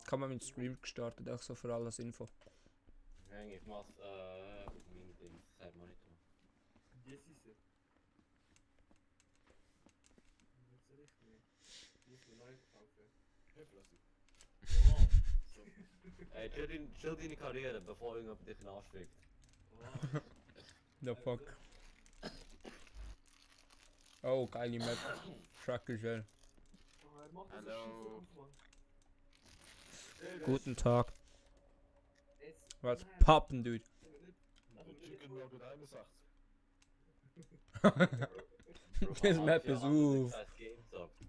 kann man mit Stream gestartet, auch so für alles Info. Ich mach's auf meinem Ding, Monitor. Yes, ist er. Was soll ich nehmen? Ich muss mir neu kaufen. Heflassig. Oh, Ey, chill deine Karriere, bevor irgendjemand dich nachschlägt. oh. The fuck. Oh, geile Map. Tracker Gel. Oh, er macht das so Hallo. schief auf, Mann. Guten Tag. Jetzt- Was nein, poppen, dude? Chicken Nugget 61. Das Map ist uff. Als GameStop. Du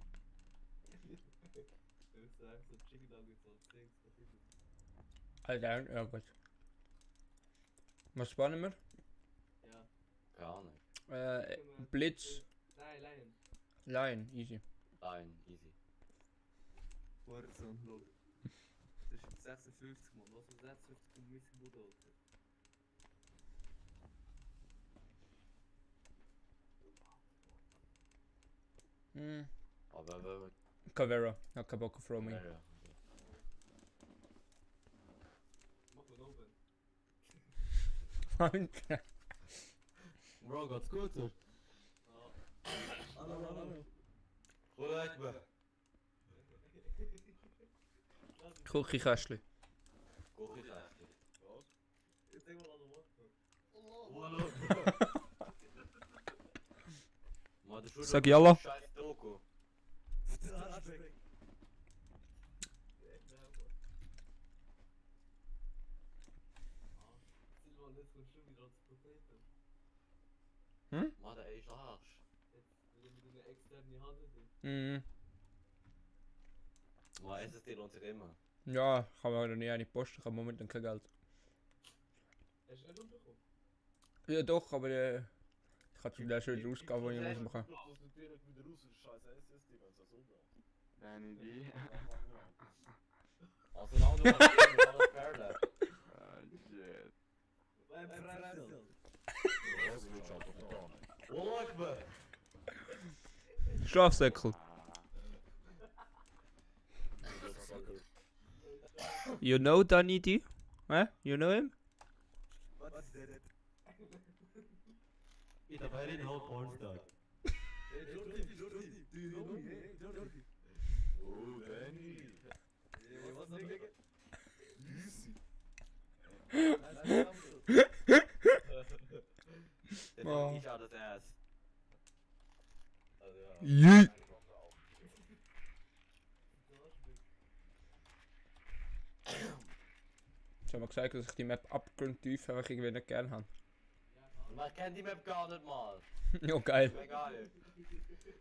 sagst so Chicken Nuggets und Dings, was ist das? Alter, ja gut. Was spannen wir? Ja. Keine Ahnung. Blitz, Nein, Lion. Lion, easy. Nein, easy. Warzone, lol. Das ist 56, Mann. Was ist 56 und Missing Buddha, Alter? Hm. Aber wenn wir... Cavera, hat keinen Bock auf Roaming. Ja. Mach mal oben. Alter. Bro, geht's gut, oder? Hallo. Korrekt, man. Küchenkästchen. Kuchenkästchen. Was? Jetzt denk mal an den Wort. Oh, hallo. Man, das ist Sag Jalla. Scheiß Doku. Silvan, jetzt kommst du wieder ans Potato. Man, der ist Arsch. Jetzt wieder mit einer externen Hand drin. Mhm. Man, SSD lohnt sich immer. Ja, kann man noch nie eine posten, ich habe momentan kein Geld. Hast du nicht unterbekommen? Ja doch, aber ich habe zum schon wieder Ausgaben, die ich muss machen. Das ist direkt wieder raus, das ist scheiße SSD, wenn es das umgeht. Keine Idee. Also, nou, du hast alles Perle. Ah, shit. Beim Pressel. Das wird schon getan. Oh, ich bin. Schlafsäckel. You know Danny D? Eh? You know him? Was ist das? Ich dabei den Hauptpornstar. Hey, Jordi. Do you know me? Hey, Jordi. Oh, Danny. Hey, was ist das? Easy. Der Oh. ich out das Ass. Also, ja. Jee. Ich habe mal gesagt, dass ich die Map abgrundtief einfach irgendwie nicht gern habe. Man kennt die Map gar nicht mal. Ja, geil. Egal.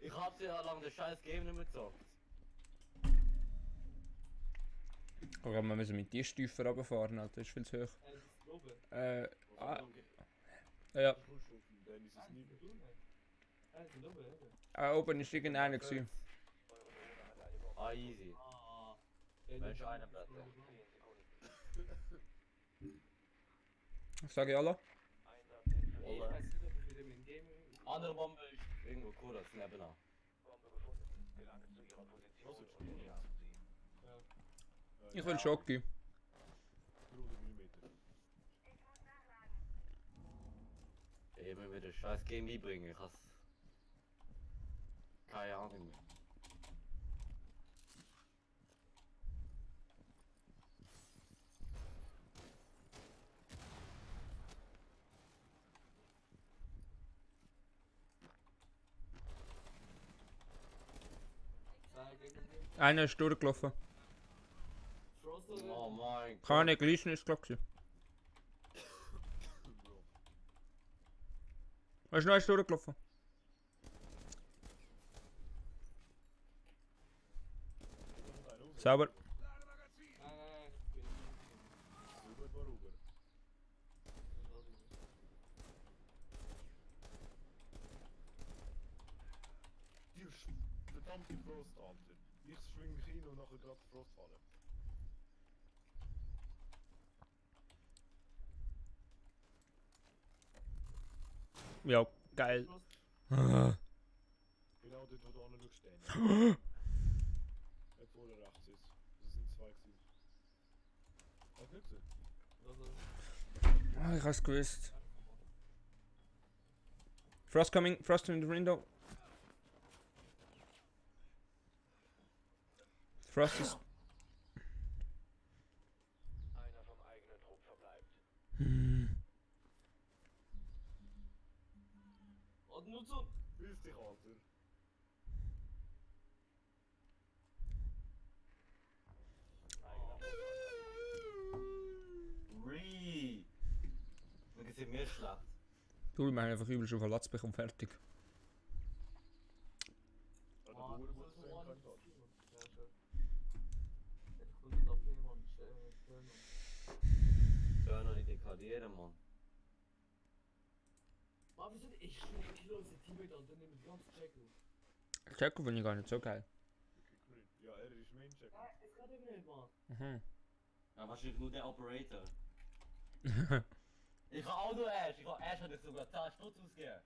Ich hab ja lange das scheiß Game nicht mehr gezockt. Aber wir müssen mit die Stufen runterfahren, Alter, das ist viel zu hoch. Das ist oben. Ja, Danny ist es nie. Das ist oben, oder? oben ist irgendeiner gewesen. Ah, easy. Ah. Mensch, einer bleibt. Sag ich alle? Ich weiß nicht, ob ich wieder mit dem Game... Andere Bombe ist irgendwo cool, das nebenan. Was ist schon? Ich will Schoki. 300 mm. Ich muss mir das scheiß Game beibringen, ich has... Keine Ahnung mehr. Einer ist durchgelaufen. Frost Oh mein Gott. Keine Gleisen ist glaube ich. Er ist noch eins durchgelaufen. Sauber. Nein, Rüber, war rüber. Die verdammte Frost, Alter. Ich schwing mich hin und nachher gerade Frost fallen. Ja, geil. Genau dort, wo du alle schaust. Dort vorne rechts ist. Das sind zwei gewesen. Hast du nicht gesehen? Also, Ah, ich hab's gewusst. Frost coming, Frost in the window. Frost ist. Einer vom eigenen Trupp verbleibt. und nur so. Grüß dich, Alter. Ree! Dann sind mir schlecht. Du, wir haben einfach übel schon Verlatz bekommen, fertig. Hat der Mann, Bauer das gut ist so gesehen, ein kein Tag. Ja, schon. Ich komme mit AP, Mann. Schön. Soll noch nicht dekadieren, Mann. Mann, wieso ich schlage Kilo als Teammate an, dann nehme ich die ganze Check auf. Checker finde ich gar nicht so geil. Ja, er ist Main-Check. Es geht eben nicht, Mann. Mhm. Ja, wahrscheinlich nur der Operator. Ich habe auch nur Ash. Ash hat jetzt sogar 10 Stutz ausgegeben.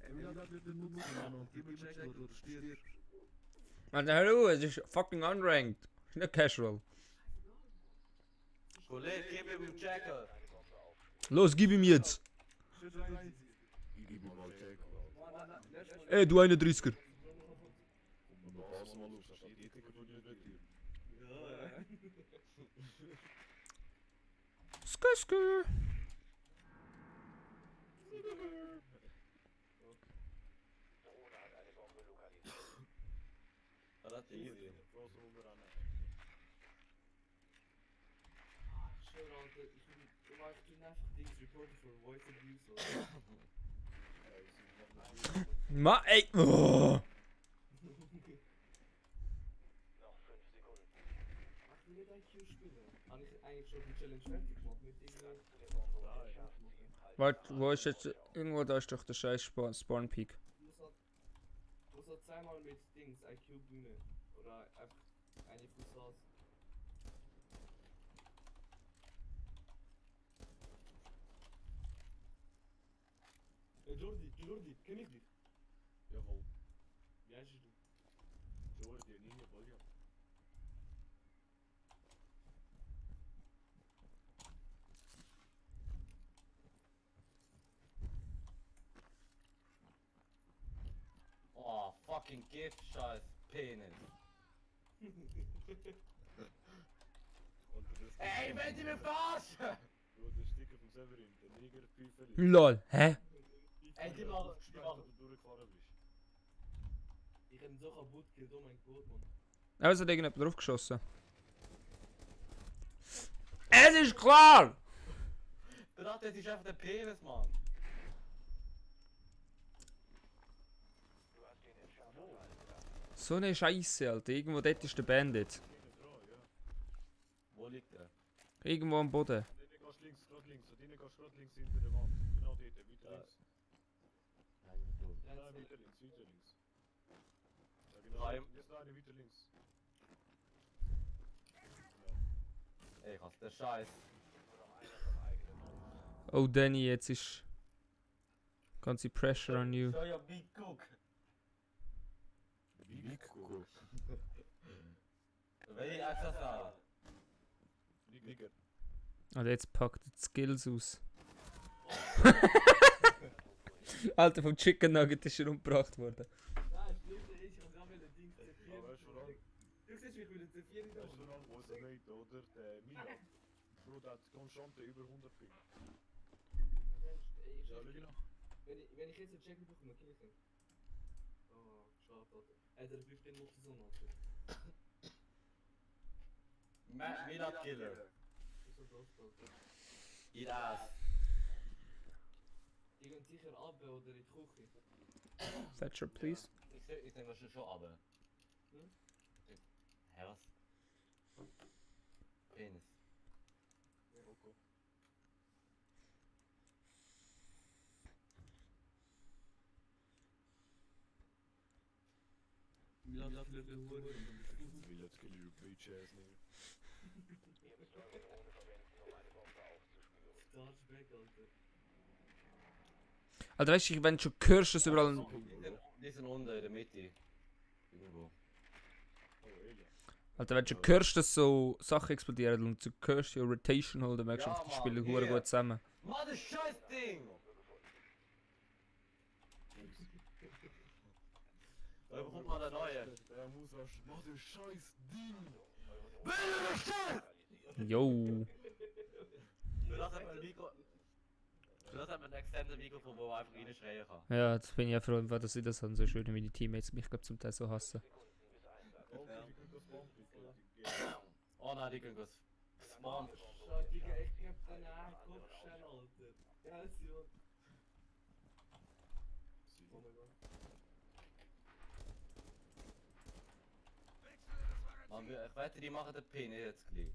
Ey, wie lange wird der Nutz, Mann? Und gib mir Check, wo du stirbst. Alter, hallo, es ist fucking unranked. Ist nicht casual. Kollege, gib mir den Checker. Los, gib ihm jetzt. Ich gebe ihm mal Check. Ey, du 31er. Und dann pass mal auf, da steht die Ticker von dir nicht hier. Ja. Skr. Drohne hat eine Bombe lokalisiert. Das ist easy. Frost rumrennen. Ich schwöre, Alter, ich bin einfach Dings reported for voice abuse, oder? Ma, ey. Oh. Noch 5 Sekunden. Ach, ich will nicht IQ spielen. Habe ich eigentlich schon die Challenge fertig gemacht mit irgendwie... Zu der Bombe und wir schaffen sie im Halbfinale. Warte, wo ist jetzt. Irgendwo da ist doch der scheiß Spawn Peak. Muss halt zweimal mit Dings, IQ Bühne. Oder einfach eine Fuß raus. Jordi, kenn ich dich? Jawohl. Wie heißt du? Jordi, Ninja, Bolja. Oh, fucking Gift, scheiß Penis. Und das Ey, wenn Sie mich verarschen! Du, der Sticker von Severin, der Neger Püffeli. Lol, hä? Ey, die machen... Dass du durchgefahren bist. Ich hab ihn so kaputt gekillt, oh mein Gott, Mann. Also hat irgendjemand drauf geschossen. Es ist klar! Ich dachte, das ist einfach der Penis, Mann. Du hast den Entschärfer erhalten. So eine Scheiße, Alter. Irgendwo dort ist der Bandit. Gegen dran, ja. Wo liegt der? Irgendwo am Boden. Denen gehst du links, gerade links. Und denen gehst du gerade links hinter der Wand. Genau dort, weiter links. Nein, du. Nein, weiter links, weiter links. Ja, genau. Reim. Jetzt noch eine weiter links. Ey, was der Scheiß. Nur noch einer vom eigenen Trupp. Oh, Danny, jetzt ist. Ganze Pressure on you. Show your big cook. Big Cook. Wenn ich extra sage. Nigger. Alter, jetzt packt die Skills aus. Alter, vom Chicken Nugget ist schon umgebracht worden. Nein, stimmt, ich hab gerade mit dem Ding C4. Aber weißt du warum? Du siehst mich mit dem C4 nicht Weißt du noch, wo es nicht, oder? Der Milan. Bro, der hat konstante über 100 Ping. Ja, schau genau. Wenn ich jetzt einen Check bekomme, kill ich ihn. Oh, schade, Alter. Der 15 muss so machen. Milat Killer. Wieso das, Alter? Eat ass. Die gehen sicher ab oder in die Küche. Thatcher, please. Ich denke, das ist schon aber. Hm? Hä, was? Penis. Coco. Milan hat mir den Huren. Will jetzt kill you bitch ass nigga. Ihr müsst eure Drohne verwenden, um eine Bombe aufzuspüren. Starts back, Alter. Alter, weißt du, wenn du schon hörst, dass überall. Die sind unten in der Mitte. Irgendwo. Oh, Elia. Alter, wenn du schon hörst, dass so Sachen explodieren und du hörst ja Rotation holen, dann merkst du Ja, einfach, die Mann, spielen hier. hure gut zusammen. Mann, das Scheißding! Da bekommt man eine neue. Der muss auch mach das scheiß Ding! Jo. Für das hat man ein Mikro. Für das hat man ein extended Mikrofon, wo man einfach reinschreien kann. Ja, das bin ich ja froh, einfach, dass ich das habe. So schön, wie meine Teammates mich glaub, zum Teil so hassen. Oh nein, die können das. Mann. Schau, Digga, ich hab deine Haare schnell, Alter. Ja, ist ja. Oh mein Gott. Mann, ich wette, die machen den Pin jetzt gleich.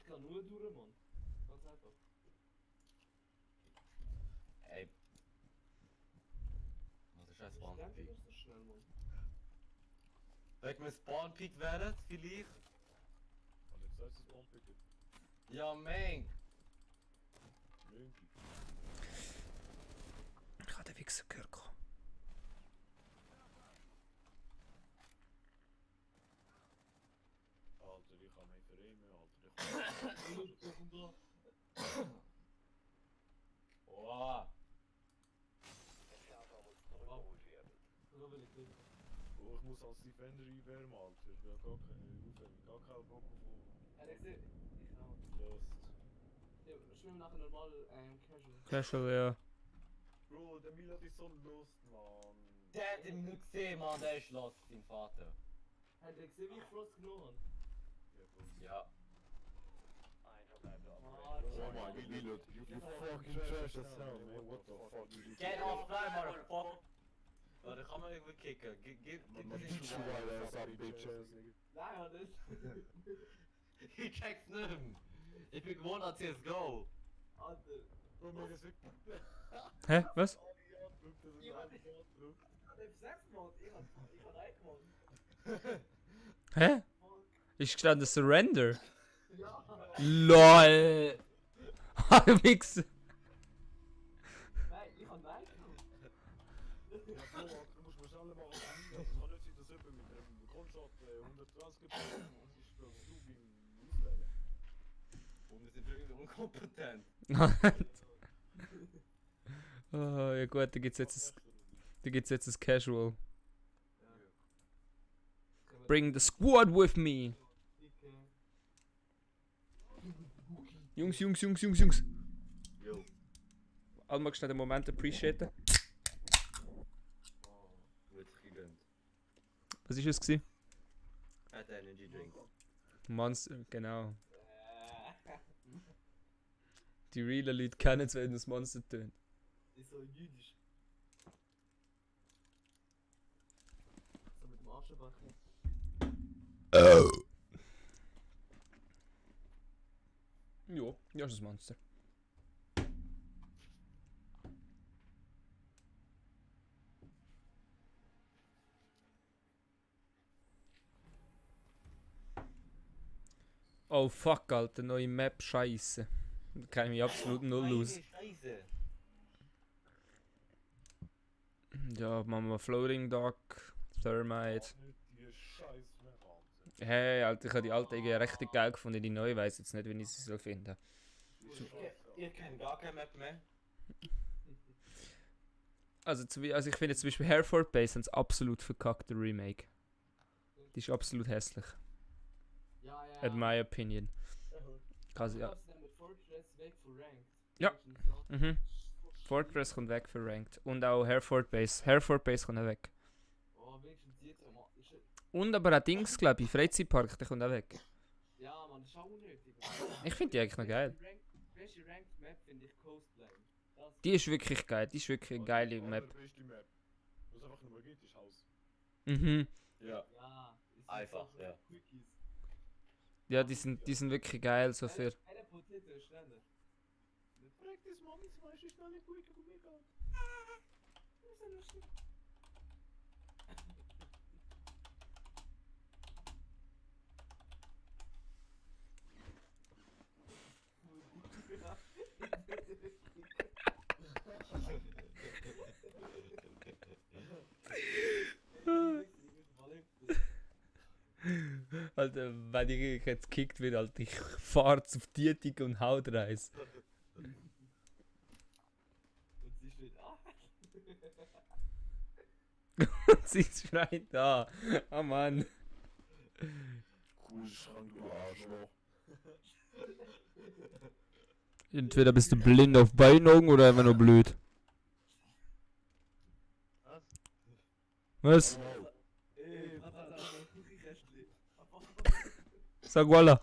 Ich kann nur durch, Mann. Ganz einfach. Ey. Was ist scheiß Ich Spawn denke, Peak? das ist so schnell, Mann. Wenn wir Spawn Peak werden, vielleicht? Und jetzt heißt es Bomb-Picket. Ja, Mann. Ich habe den Wichser gehört. Alter, ich kann mich verrehmen, Alter. Wow. So will ich nicht. Oh, ich muss als Defender einwärmen, Alter. Ich will gar keinen Bock auf Ich sehe. Ich auch. Lost. Ja, schwimmen nachher normal casual. Casual, ja. Bro, der Milad ist so lost, Mann. Der hat ihn nicht gesehen, Mann, der ist los, dein Vater. Hat er gesehen, wie ich Frost genommen habe? Ja, Bro. Ja. Oh my god, Milad, you fucking trash as hell, man. What the fuck? Get off fly, motherfucker! Oh, da kann man irgendwie kicken. Gib das in die ass up, bitch ass, nigga. Nein, ja, das. Ich check's nicht mehr. Ich bin gewohnt an CSGO. Alter. Bro, mir ist weg. Hä? Was? Ich hab 6 Mann. Ich hab 1 Mann. Hä? Ist gestanden Surrender? Ja. LOL! Wichser! Nein, ich hab 9 Mann. Ja, Bro, Alter, du musst mir schneller machen. Es kann nicht sein, dass jemand mit einem Grundshot 120 gibt und ich spiele du beim Auslegen. Und wir sind irgendwie unkompetent. Oh, ja gut, da gibt's jetzt ein Casual. Bring the squad with me! Jungs. Jo. Alle magst du den Moment appreciaten? Wird gegönnt. Was war es? Gewesen? Fat Energy Drink. Monster, genau. Die realen Leute kennen es, wenn das Monster tönt. Ist so jüdisch. So mit dem Aschenbecher. Ja, ist ein Monster. Oh fuck, Alter, neue Map, scheiße. Da kann ich mich absolut null aus. Scheiße. Ja, machen wir Floating Dock, Thermite. Nicht die scheiß Map, Alter. Hey, Alter, ich habe die alte irgendwie richtig geil gefunden, die neue weiß jetzt nicht, wie ich sie soll finden. Ihr kennt gar keine Map mehr. Also ich finde zum Beispiel Hereford Base ein absolut verkackter Remake. Die ist absolut hässlich, Ja, ja. in my opinion. Also, Ja. ja. Mit Fortress weg von Ranked. Ja. Mhm. Fortress kommt weg für Ranked. Und auch Hereford Base. Hereford Base kommt auch weg. Oh, wenigstens jetzt einmal. Und aber auch Dings, glaube ich, Freizeitpark, der kommt auch weg. Ja, man, das ist auch unnötig. Ich finde die eigentlich noch geil. Beste Ranked Map finde ich Coastline. Das Die ist wirklich geil, die ist wirklich eine geile Map. Beste Map. Was einfach nur geht, ist Haus. Mhm. Ja. ja, ist Einfach, so ja. Quickies. Ja, die sind wirklich geil, so für... Eine Potato, schneller. Practice, Mami, zum Beispiel schnell nicht quick, komm her. Das ist ja lustig. Alter, wenn ich jetzt gekickt werde, Alter, ich fahr auf Tietig und haut reis. Und sie steht, Sie schreit da. Oh Mann. Kühlschrank, du Arschloch. Entweder bist du blind auf beiden Augen oder einfach nur blöd. Was? ey, Papa, da ist noch Kuchenrestli. Sag Walla.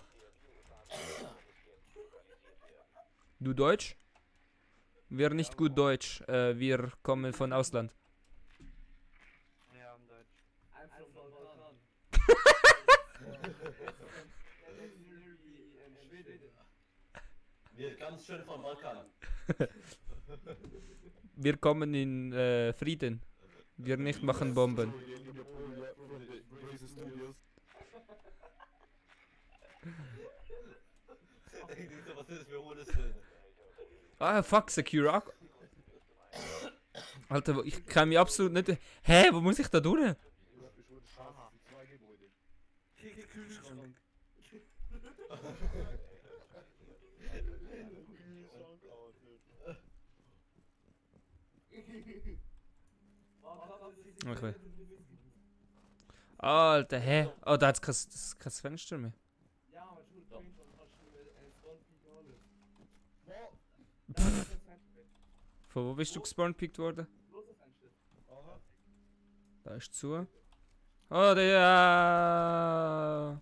Du Deutsch? Wir nicht gut Deutsch. Wir kommen von Ausland. Ja, am Deutsch. I'm from Balkan. Schweden. Wir ganz schön vom Balkan. Wir kommen in Frieden. Wir nicht machen Bomben. Was ist das für Hundestöne? Ah, fuck, Secure Akku. Alter, ich kann mich absolut nicht... Hä, wo muss ich da durch? Kühlschrank. Okay. Alter, hä? Oh, da hat's kein Fenster mehr. Ja, aber schon bringt und hast du alles. Von wo bist du gespawnpickt worden? Großes Fenster. Da ist zu. Oh, der ja.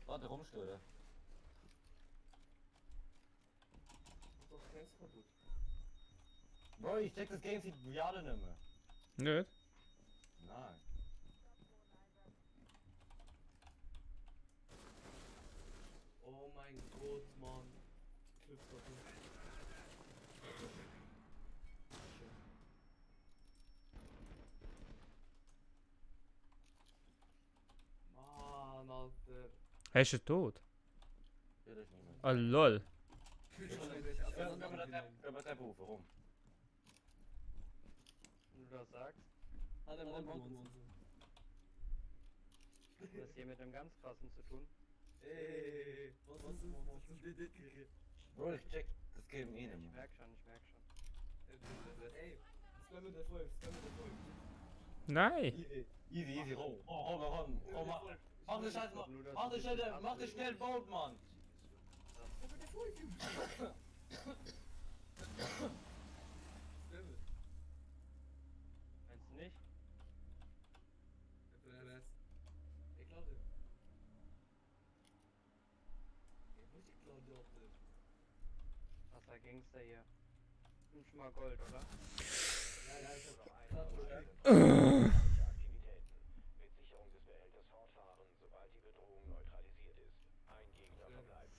Warte, rumstöre. Bro, ich check das Game sieht Jahre nicht mehr. Nö. Nein. Oh mein Gott, Mann. Mann, Alter. Hast du tot? Ja, das ist nicht mehr. Oh, lol. Kühlschrank. Können wir das rufen, warum? Wenn du das sagst, Hat er mal gewonnen. das hier mit dem ganz krassen zu tun. Ey, was ist das? Was ist das? Bro, ich check das Game eh nicht Ich mehr. merk schon, ich merk schon. Ey, spam mit der Folge, spam mit der Folge. Nein. Easy, rum. Mach das Scheiß, mach das schnell Boot, Mann. Meinst du nicht? Ich glaube. Ich glaube auch. Was ging's da hier? Nimm schon mal Gold, oder? Ja, ich hab Aktivitäten. Mit Sicherung des Behälters fortfahren, sobald die Bedrohung neutralisiert ist. Ein Gegner verbleibt.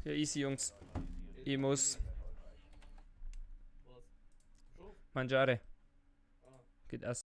Ja, easy, Jungs. Ich muss Was? mangiare. Ah. Geht essen.